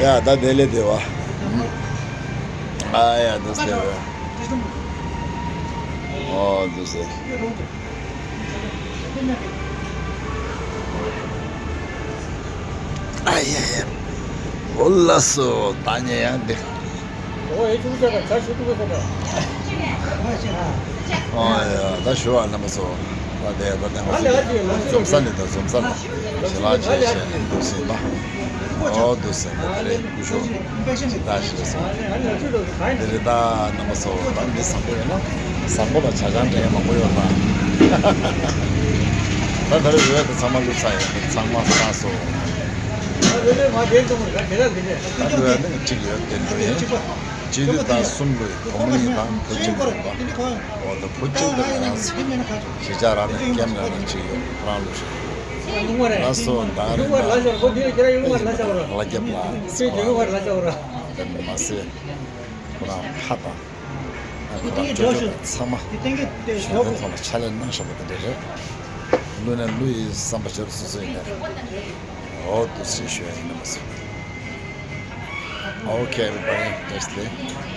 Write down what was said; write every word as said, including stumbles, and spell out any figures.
ཡ་ད་དེ་ལས་དེ་བ། ཨ་ཡ་འདུག་སེ། ཨོ་འདུག་སེ། ཨ་ཡ་ཡ། འོ་ལགས་སོ། ད་ཉེ་ཡང་འདི། ཨོ་ཡ་ད་ཞུ་བ་རྣམ་པ་ཚོ། ད་དེ་ད་དེ་ང་ཚོ་འཛོམས་ས་ནས་ད་འཛོམས་ས་ལ་ཞལ་ལག་མཇལ་བྱས་ནས་འདུག་སེ་ཡིན་པ། ཨོ་འདུག་སེ་ད་དེ་རེད། སྐུ་ཞབས་ཇི་ལྟར་ཞེས་སོ། འདི་རེད། ད་རྣམ་པ་ཚོ་ད་མི་བཟང་པོ་ཡོད་ན། བཟང་པོ་ལ་ཇ་ཆང་འདྲ་མང་པོ་ཡོད་ན། ད་ད་རེས་འོས་དེ་ཚང་མ་བླུགས་ཚར་ཡོད། ཚང་མ་ཚར་སོང་། ད་འོས་ནི་གཅིག་ཡོད་དེ་འདྲ་ཡིན། སྤྱི་འཐུས་དང་གསུམ་ལོས་གོང་མ་གཉིས་དང་བུ་གཅིག་ལོས་ཡིན་པ། འོ་ད་བུ་གཅིག་དེ་ལ་ཡང་གཞིས་ཆགས་རང་ནས་ཀེམ་ལ་ཡང་གཅིག་ཡོད། ཁོ་རང་ལོས་ཤོག་ལགས་སོ། ད་རེད། ད་ལ་རྒྱབ་ལ་ཁོ་རང་དཔའ་དང་། ཁོ་རང་ཕ་དང་། ཁོ་རང་ཅོ་ཅོ་དང་ཚང་མ་གཞུང་འཛིན་ཐོག་ལ་ཕྱག་ལས་གནང་བཞག་པ་དེ་འདྲ་རེད། བླུགས་ནས་བླུགས་ཡིན་བསམ་པ་བྱེད་རོགས། སོ་སོ་ཡིན་ན་རེད། འོ་འདུག་སེ་ཞུ་ཡ་ཡིན་ན་མ་སོང་། Okay, everybody, that's it.